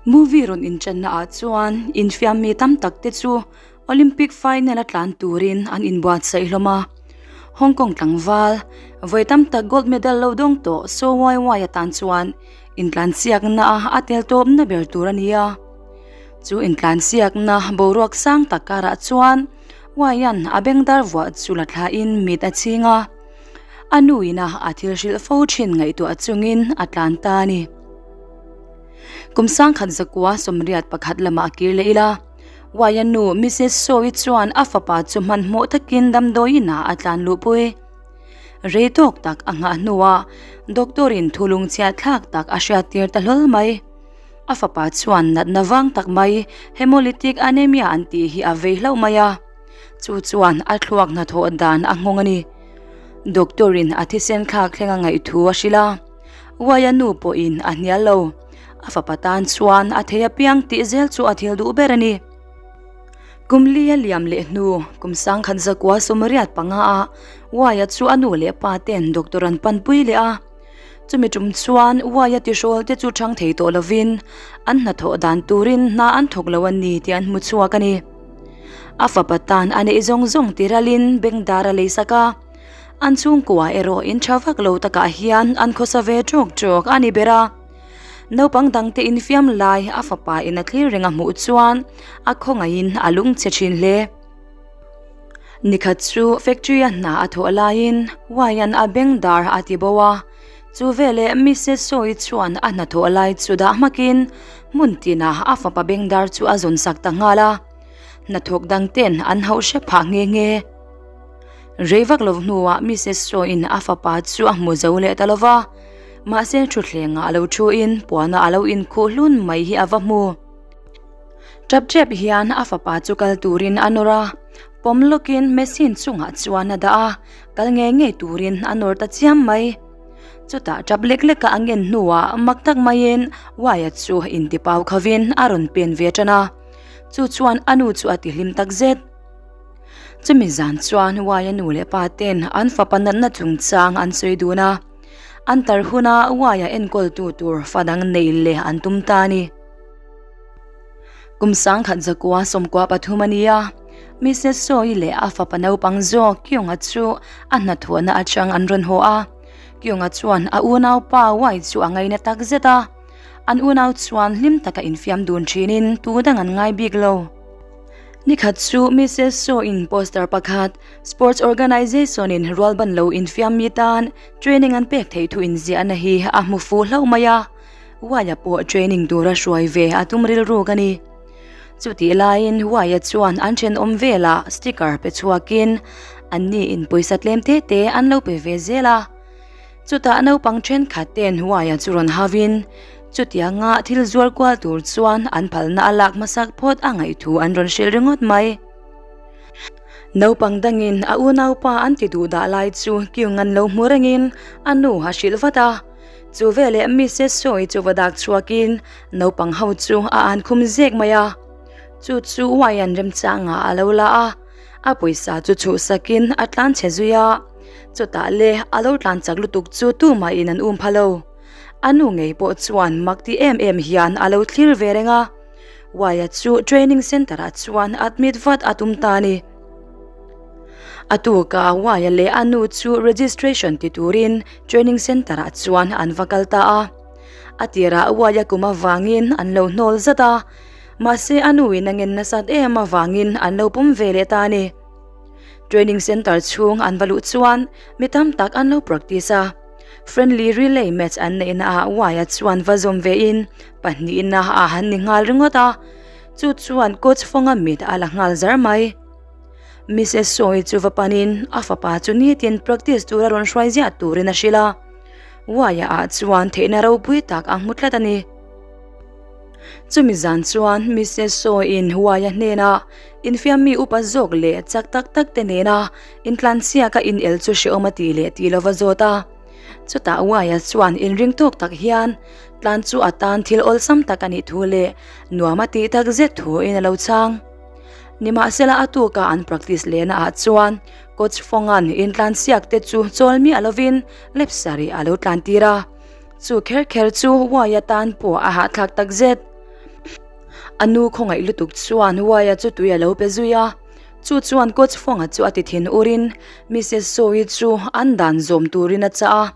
Movie rawn inchanna ah chuan infiam mi tam tak te chu Olympic final a tlan turin an inbuatsaih hlawm a. Hong Kong tlangval vawi tam tak gold medal lo dawng tawh So Wai Wai atan chuan intlansiakna a a tel tawpna ber tur a ni a. Chu intlansiakna boruak sang tak karah chuan Waian a bengdar vuah chu la thlain mit a chhing a. A nu ina a thil hrilh fo thin ngaihtuah chungin a tlan ta a ni. Kum sangkhat zakua 81 lamah a kir leh ila. Waya nu Mrs Sawi chuan a fapa chu hmanhmawh takin damdawiin ah a tlan luhpui. Rei tawk tak a nghah hnuah doctor in thu lungchhiat thlak tak a hriat tir ta hlawl mai. A fapa chuan natna vang tak mai hemolytic anemia an tih hi a vei hlauh mai a. Chu chuan a thluak hnathawh dan a nghawng a ni. Doctor in a thisen thlak thleng a ngaih thu a hrilh a. Waya nu pawhin a hnial lo. A fapa tan chuan a thei apiang tih zel chu a thil duh ber a ni. Kum li a liam leh hnu, kum sangkhat zakua 85 ah Waya chu a nu leh pa ten doctor an panpui leh a. Chumi tum chuan Waya tihrawl te chu chhang thei tawh lovin an hnathawh dan turin hna an thawk lo a ni tih an hmu chhuak a ni. A fapa tan a neih zawng zawng tiralin bengdar a leisak a. An chhungkua erawh in tha vak lo takah hian an khawsa ve tawk tawk a ni ber a. Naupang dangte infiam lai a fapa in a thlir reng a hmuh chuan a khawngaihin a lungchhe thin hle. Nikhat chu factory a hna a thawh laiin Waian a beng dar a ti bo a, chu veleh Mrs Sawi chuan a hnathawh lai chu dah hmakin hmun tinah a fapa beng dar chu a zawn sak ta nghal a, hnathawk dangten an hauh hrep phah nghe nghe. Rei vak lo hnuah Mrs Sawiin a fapa chu a hmu zo leh ta lo va, mahse thutthlengah a lo thuin puana a lo inkhuh hlun mai hi a va hmu. Tap tep hian a fapa chu kal turin a nawr a, pawm lawkin machine chungah chuan a dah a, kal ngei ngei turin a nawr ta chiam mai. Chutah tap lek leka a ngen hnuah mak tak maiin Waya chu intipau khovin a rawn pen ve tan a, chu chuan a nu chu a tihlim takzet. Chumi zan chuan Waya nu leh pa ten an fapa natna chungchang an sawi dun a, an tar huna Waya enkawltu tur fa dang nei leh an tum ta a ni. Kum 1993 a ni a, Mrs Sawi leh a fapa naupang zawk Kyung-a chu a hnathawhna atang an rawn haw a. Kyung-a chuan a unaupa Wai chu a ngaina tak zet a, an unau chuan hlim taka infiam dun thinin tu dang an ngai bik lo. Nikhat chu Mrs Saw-in poster pakhat Sports Organization-in rualban lo infiam mi tan training an pek theih thu inziahna hi a hmu fuh hlauh mai a. Huaia pawh training tura hruai ve a tum rilruk a ni. Chutih laiin Huaia chuan an thenawm velah sticker pe chhuakin anni in pawisa tlem te te an lo pe ve zel a. Chutah naupang thenkhat ten Huaia chu rawn hauin chutianga thil zuar kual tur chuan an phalna a lak hmasak phawt a ngaih thu an rawn hrilh ringawt mai. Naupang dangin a unaupa an ti duh dah lai chu Kyung an lo hmu rengin a nu a hrilh vat a. Chu veleh Mrs Sawi chu va dak chhuakin naupang ho chu a an khum zek mai a. Chu chu uaian remchangah a lo la a, a pawisa chu chhuhsakin a tlan chhe zui a. Chutah le a lo tlan chak lutuk chu tumahin an um pha lo. A nu ngei pawh chuan mak ti em em hian a lo thlir ve reng a. Uaia chu training centre ah chuan admit vat a tum ta a ni. A tuka Uaia leh a nu chu registration ti turin training centre ah chuan an va kal ta a. A tirah Uaia kum avangin an lo hnawl zat a, mahse a nu in a ngen nasat em avangin an lo pawm ve leh ta a ni. Training centre chhung an va luh chuan mi tam tak an lo practice a. Friendly relay match an neihna ah Uaia chuan va zawm ve in pahnihna a han ni nghal ringawt a, chu chuan coach Fawnga mit a la nghal zar mai. Mrs Sawi chu va panin a fapa chu nitin practice tura rawn hruai ziah turin a hrilh a, Uaia ah chuan theihna ropui tak a hmu tlat a ni. Chumi zan chuan Mrs Sawiin Uaia hnenah infiammi upa zawk leh chak tak tak te nena intlansiaka inel chu hrehawm a ti leh tih lova zawt a. Chutah Uaia chuan inring tawk tak hian tlan chu a tan thil awlsam tak a nih thu leh nuam a tih tak zet thuin a lo chhang. Nimahsela a tuka an practice lehna ah chuan coach Fawnga'n intlansiak te chu chawl miah lovin lepsarih a lo tlan tir a. Chu kher kher chu Uaia tan pawh a hahthlak tak zet. A nu khawngaih lutuk chuan Waya chu tui a lo pe zui a, chu chuan Coach Fonga chu a ti thin urin Missus Sawi chu an dan zawm turin a chah a,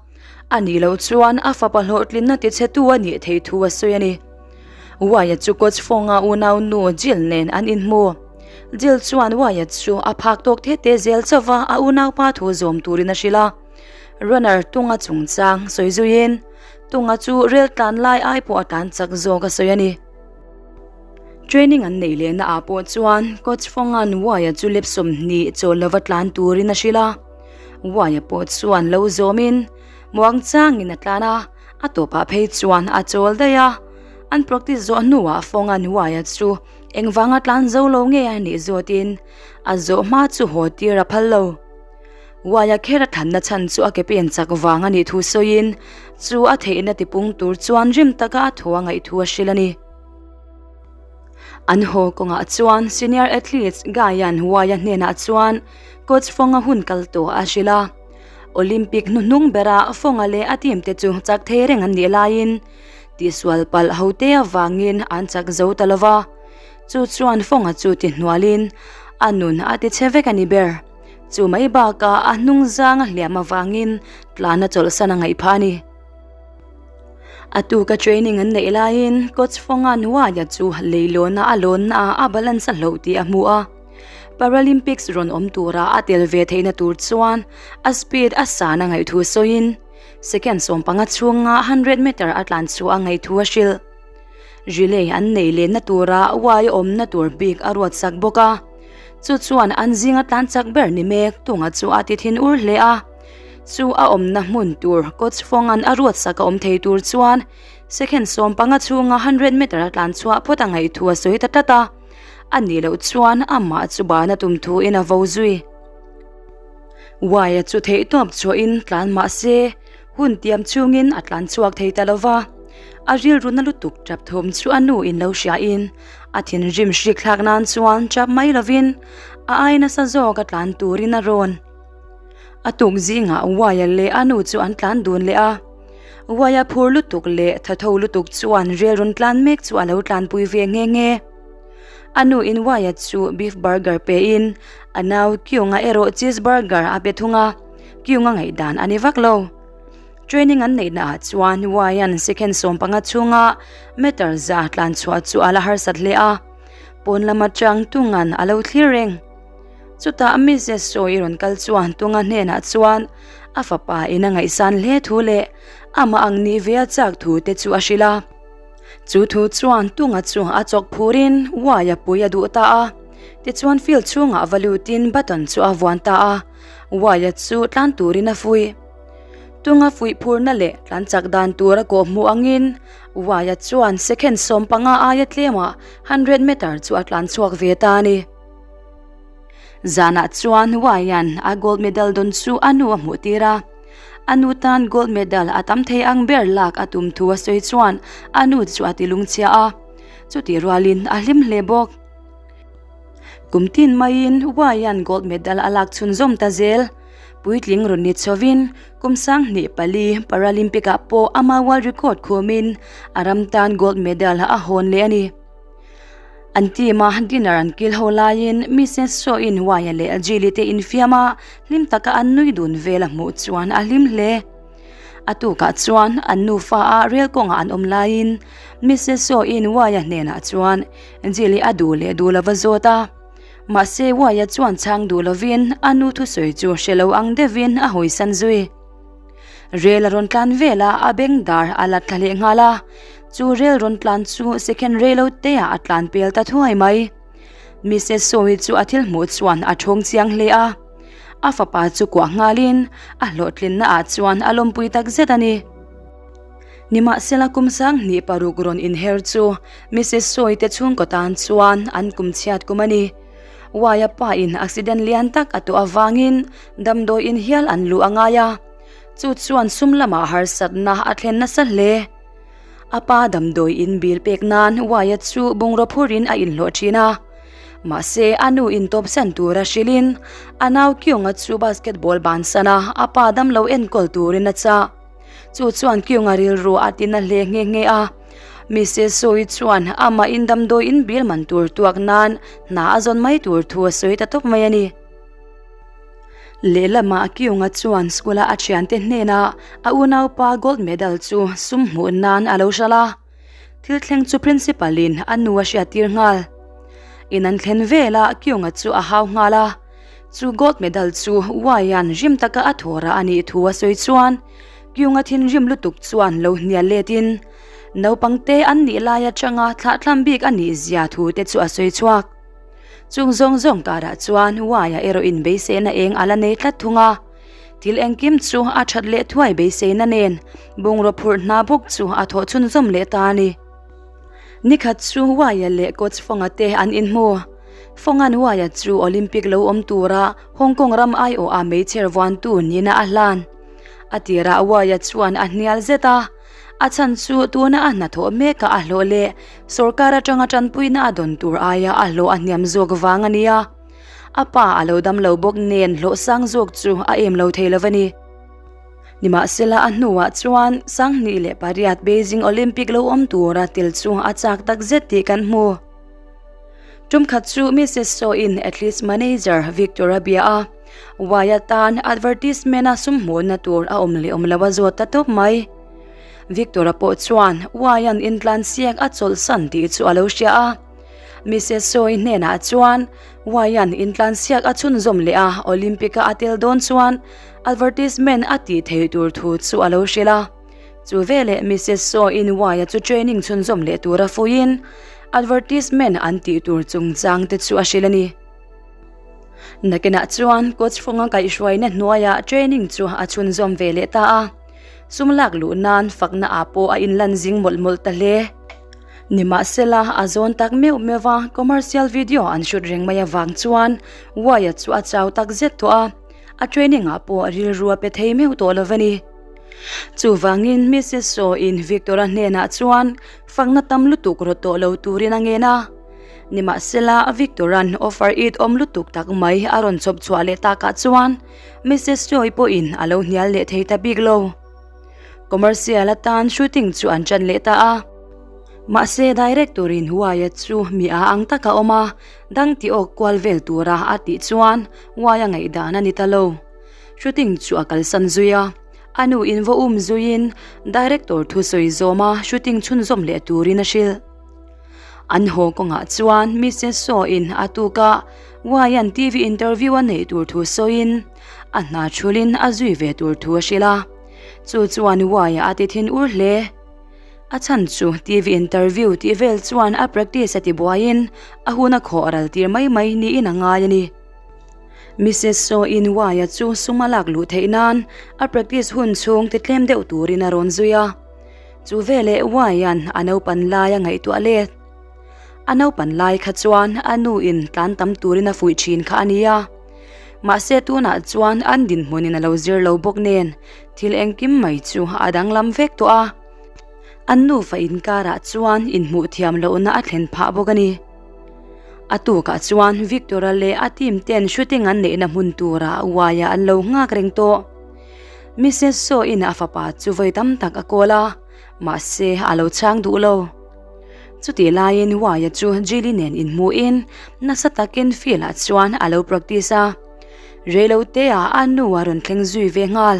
a nih loh chuan a fapa hlawhtlinna tichhetu a nih theih thu a sawi a ni. Waya chu Coach Fonga unau nu Jill nen an inhmu. Jill chuan Waya chu a phak tawk tete te zel chauh a, a unaupa thu zawm turin a hrilh a. Runner Tunga chungchang sawi zuiin Tunga chu rel tlan lai ai pawh a tlan chak zawk a sawi a ni. Training an neih lehna ah pawh chuan Coach Fonga'n Waya chu lep 20 chawl lova tlan turin a hrilh a. Waya pawh chuan lo zawmin muang changin a tlan a, a tawpah phei chuan a chawl daih a. An practice zawh hnuah Fonga'n Waya chu engvanga tlan zo lo nge a nih zawtin a zawh hma chu haw tir a phal lo. Uaia kher a thlanna chhan chu a ke pen chak vang a nih thu sawiin chu a theihna tipung tur chuan rim taka a thaw a ngaih thu a hrilh a ni. An haw kawngah chuan senior athletes Gaian Uaia hnenah chuan coach Fonga hun kal tawh a hrilh a. Olympic hnuhnung bera Fonga leh a team te chu chak thei reng an nih laiin tihsual palh hote avangin an chak zo ta lova. Chu chuan Fonga chu tihnualin a nun a tichhe vek a ni ber. Chu mai bakah a hnung zang a hliam avangin tlan a chawlhsan a ngaih phah a ni. A tuka training an neih laiin coach Fonga Nuaia chu leilawna a lawnna ah a balance a hloh tih a hmu a. Paralympics rawn awm tura a tel ve theihna tur chuan a speed a san a ngaih thu sawiin second 15 chhunga 100 meter a tlan chhuah a ngaih thu a hrilh. Relay an neih lehna tura uai awmna tur bik a ruat sak bawk a. Chu chuan an zinga tlan chak ber ni mek tunga chu a ti thin ur hle a. Chu a awmna hmun tur coach Fonga'n a ruat sak a awm thei tur chuan second 15 chhunga 100 meter a tlan chhuah phawt a ngaih thu a sawi ta tlat a. A nih loh chuan amah chu ban a tum thuin a vo zui. Uaia chu theihtawp chhuahin tlan mah se Hun tiam chungin a tlan chhuak thei ta lova, a rilru na lutuk tap thawm chu a nu in lo hriain a thinrim hrik thlak nan chuan tap mai lovin a ai nasa zawk a tlan turin a rawn. A tuk zingah Uaia leh a nu chu an tlan dun leh a, Uaia phur lutuk leh thatho lutuk chuan rel rawn tlan mek chu a lo tlanpui ve nghe nghe. A nu in Uaia chu beef burger pein a nau Kyunga erawh cheese burger a pe thung a. Kyung a ngaihdan a ni vak lo. Training an neihna ah chuan Uaia'n second 15 chhunga meter za tlan chhuah chu a la harsat hle a, pawn lam atang Tunga'n a lo thlir reng. Chutah Mrs Sawi rawn kal chuan Tunga hnenah chuan a fapa in a ngaihsan hle thu leh amah ang nih ve a chak thu te chu a hrilh a. Chu thu chuan Tunga chu a chawk phurin Uaia pui a duh ta a, tichuan field chhungah va lutin button chu a vuan ta a. Uaia chu tlan turin a fuih. Tunga fuih phurna leh tlan chak dan tur a kawh hmuh angin Uaia chuan second 15 aia tlemah 100 meter chu a tlan chhuak ve ta a ni. Zanah chuan Uaia'n a gold medal dawn chu a nu a hmuh tir a. A nu tan gold medal a tam thei ang ber lak a tum thu a sawi chuan a nu chu a ti lungchhia a. Chutih rualin a hlim hle bawk. Kum tin maiin Uaia'n gold medal a lak chhunzawm ta zel. Puitling rawn ni chhovin kum 24 Paralympic-ah pawh ama world record khumin a ram tan gold medal a hawn leh a ni. An team-a dinner an kil ho laiin Mrs Saw-in Uaia leh Jilly te infiam a, hlim taka an nui dun vel a hmuh chuan a hlim hle. A tukah chuan an nufa a rel kawngah an awm laiin Mrs Saw-in Uaia hnenah chuan Jilly a duh leh duh lova zawt a. Mahse Uaia chuan chhang duh lovin a nu thusawi chu hre lo ang deuhin a hawisan zui. Rel a rawn tlan vel a, a beng dar a la thla leh nghal a. Chu rel rawn tlan chu second rei lo te ah a tlan pel ta thuai mai. Mrs Saw-i chu a thil hmuh chuan a thawng chiang hle a. A fapa chu kuah nghalin a hlawhtlinna ah chuan a lawmpui tak zet a ni. Nimahsela kum 26 rawn inher chu Mrs Saw-i te chhungkaw tan chuan an kum chhiat kum a ni. Uaia pa in accident lian tak a tuah avangin damdawi in hial an luh a ngai a, chu chuan sum lamah harsatna a thlen nasa hle. A pa damdawi in bil pek nan Uaia chu bungraw phurin a inhlawh thin a, mahse a nu in tawpsan tura hrilhin a nau Kyunga chu basketball bansan a a pa damlo enkawl turin a chah. Chu chuan Kyunga rilru a tina hle nghe nghe a. Mrs Sawi chuan amah in damdawi in bill man tur tuak nan hna a zawn mai tur thu a sawi ta tawp mai a ni. Lehlamah Kyung-a chuan school-a a thiante hnenah a unaupa gold medal chu sum hmuh nan a lo hralh a. Thil thleng chu principal in a nu a hriattir nghal. In an thlen velah Kyung-a chu a hau nghal a. Chu gold medal chu Wai-a'n rim taka a thawrah a nih thu a sawi chuan Kyung-a thinrim lutuk chuan lo hnial letin naupang te an nih lai atanga thlahthlam bik a nih zia thu te chu a sawi chhuak. Chung zawng zawng karah chuan Wai-a erawh in beiseina eng a la nei tlat thung a. Thil engkim chu a that leh thuai beiseina nen bungraw phurh hna bawk chu a thawh chhunzawm leh ta a ni. Nikhat chu Wai-a leh coach Fonga te an inhmu. Fonga'n Wai-a chu Olympic lo awm tura Hong Kong ram aiawha meichher vuantu nihna a hlan. A tirah Wai-a chuan a hnial zet a, a chhan chu tuna a hnathawh mekah a hlawh leh sorkar atanga tanpuina a dawn tur aia a hlawh a hniam zawk vang a nia. A pa a lo dam lo bawk nen hlawh sang zawk chu a em lo thei lo a ni. Nimahsela a hnuah chuan 28 Beijing Olympic lo awm tura tel chu a chak tak zet tih kan hmu. Tum khat chu Mrs Saw-in Athletes Manager Victor a bia a, Wai atan advertisement-a sum hmuhna tur a awm leh awm lo a zawt ta tawp mai. Victor-a pawh chuan Wai-a'n intlansiak a chawlhsan tih chu a lo hria a. Mrs Saw-i hnenah chuan Wai-a'n intlansiak a chhunzawm leh a, Olympic-a a tel dawn chuan advertisement a tih theih tur thu chu a lo hrilh a. Chu veleh Mrs Saw-in Wai-a chu training chhunzawm leh tura fuiin advertisement an tih tur chungchang te chu a hrilh a ni. Nakinah chuan coach Fonga kaihhruaina hnuaiah training chu a chhunzawm ve leh ta a, sum lak luh nan fakna ah pawh a inlan zing mawlh mawlh ta hle. Nimahsela, a zawn tak meuh meuh va, commercial video an shoot reng mai avang chuan Wai-a chu a chau tak zet tawh a, a training ah pawh rilru a pe thei meuh tawh lo a ni. Chuvangin Mrs Shaw-in Victor-a hnenah chuan fakna tam lutuk rawt tawh lo turin a ngen a. Nimahsela, Victor-a'n offer it awm lutuk tak mai a rawn chhawp chhuah leh takah chuan Mrs Shaw-i pawhin a lo hnial leh thei ta bik lo. Commercial atan shooting chu an ṭan leh ta a. Mahse, director-in Wyatt chu mi a ang taka awm a, dang ti awk kual vel tura a tih chuan Wyatt ngaihdan a ni ta lo. Shooting chu a kalsan zui a, a nu in va um zuiin director thusawi zawma shooting chhunzawm leh turin a hrilh. An haw kawngah chuan Mrs Shaw in a tuka Wyan TV interview a neih tur thu sawiin a hna thulin a zui ve tur thu a hrilh a, chu chuan Wya a ti thin ur hle. A chhan chu TV interview tih vel chuan a practice a ti buaiin a hun a khawh ral tir mai mai niin a ngai a ni. Mrs Saw in Wai-a chu sum a lak luh theih nan a practice hun chhung ti tlem deuh turin a rawn zui a. Chu veleh Wai-a'n a naupan lai a ngaihtuah let. A naupan lai kha chuan a nu in tlan tam turin a fuih thin kha a ni a. Mahse tunah chuan an dinhmunin a lo zir lo bawk nen thil engkim mai chu a danglam vek tawh a. An nufa inkarah chuan inhmuh thiam lohna a thlen phah bawk a ni. A tukah chuan Victor-a leh a team ten shooting an neihna hmun turah uaia an lo nghak reng tawh. Mrs Saw-in a fapa chu vawi tam tak a kawl a, mahse a lo chhang duh lo. Chutih laiin uaia chu Jilly nen inhmuhin nasa takin field-ah chuan a lo practice a. Reiloteah a nu a rawn thleng zui ve nghal.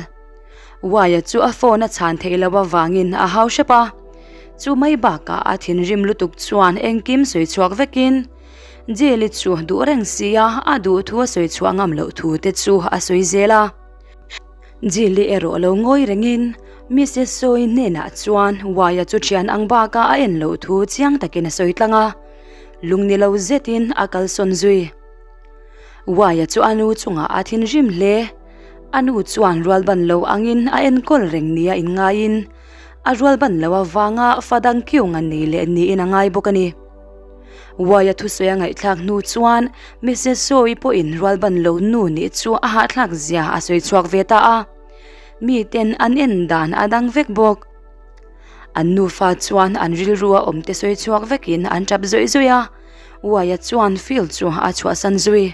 Uaia chu a phone a chhan theih loh avangin a hau hrep a, chu mai bakah a thinrim lutuk chuan engkim sawi chhuak vekin Jeli chu duh reng sia a duh thu a sawi chhuah ngam loh thu te chu a sawi zel a. Jeli erawh lo ngawi rengin Mrs Sawi hnenah chuan Uaia chu thian ang baka a en loh thu chiang takin a sawi tlang a, lungni lo zetin a kalsawn zui. Uaia chu a nu chungah a thinrim hle. A nu chuan rualban lo angin a enkawl reng nia inngaiin a rualban lo avanga fa dang kiung a nei leh niin a ngai bawk a ni. Uaia thusawi a ngaihthlak hnu chuan Mrs Sawi pawhin rualban lo nu nih chu a hahthlak zia a sawi chhuak ve ta a, miten an en dan a dang vek bawk. An nufa chuan an rilru a awmte sawi chhuak vekin an tap zawih zawih a, Uaia chuan field chu a chhuahsan zui.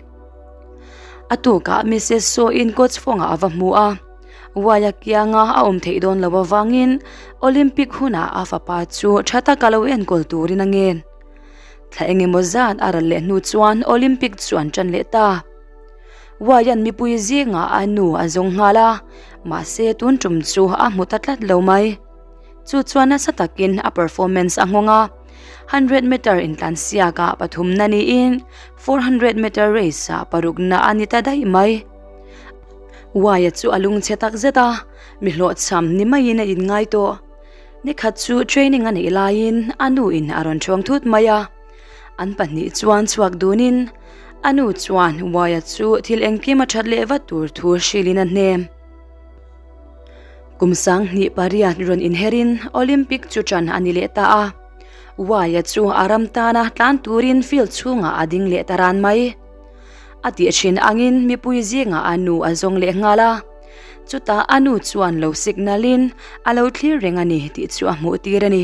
A tukah Mrs Saw-in coach fawngah a va hmu a. Uaia kianga a awm theih dawn loh avangin Olympic hunah a fapa chu tha taka lo enkawl turin a ngen. Thla engemaw zat a ral leh hnu chuan Olympic chu an tan leh ta. Uaia'n mipui zingah a nu a zawng nghal a, mahse tun tum chu a hmu ta tlat lo mai. Chu chuan nasa takin a performance a nghawng a, hundred meter intlansiakah pathumna niin 400 meter race ah parukna a ni ta daih mai. Uaia chu a lungchhe tak zet a, mi hlawhchham ni maiin a inngai tawh. Nikhat chu training a neih laiin a nu in a rawn ṭhawng thut mai a, an pahnih chuan chhuak dunin a nu chuan Uaia chu thil engkim a ṭhat leh vat tur thu hrilhin a hnem. Kum 2008 rawn inherin Olympic chu ṭan a ni leh ta a, Uaia chu a ram tana tlan turin field chhungah a ding leh ta ran mai. A tih thin angin mipui zingah a nu a zawng leh nghal a, chutah a nu chuan lo signal-in a lo thlir reng a ni tih chu a hmuh tir a ni.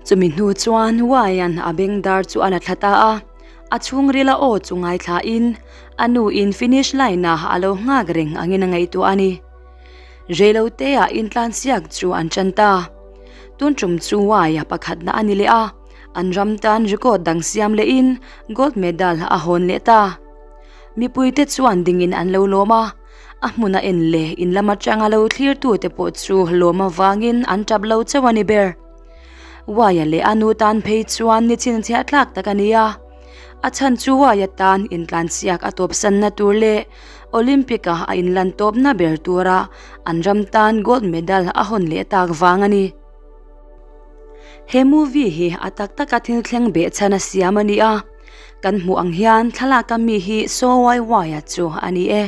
Chumi hnu chuan Uaia'n a bengdar chu a la thla ta a, a chhungrila aw chu ngaithlain a nuin finish line-ah a lo nghak reng angin a ngaihtuah a ni. Reiloteah intlansiak chu an tan ta. Tun tum chu Uaia pakhatna a ni leh a. An ram tan record dang siam lehin gold medal a hawn leh ta. Mipuite chuan dingin an lo lawm a, a hmuna en leh in lam atanga lo thlirtute pawh chu lawm avangin an tap lo chauh a ni ber. Uaia leh a nu tan phei chuan ni chhinchhiah tlak tak a ni a, a chhan chu Uaia tan intlansiak a tawpsanna tur leh Olympic-a a inlan tawpna ber tura an ram tan gold medal a hawn leh tak vang a ni. He movie hi a tak taka thil thleng beh chhan a siam a ni a, kan hmuh ang hian thlalak a mi hi Saw Wai Wai-a chu a ni e.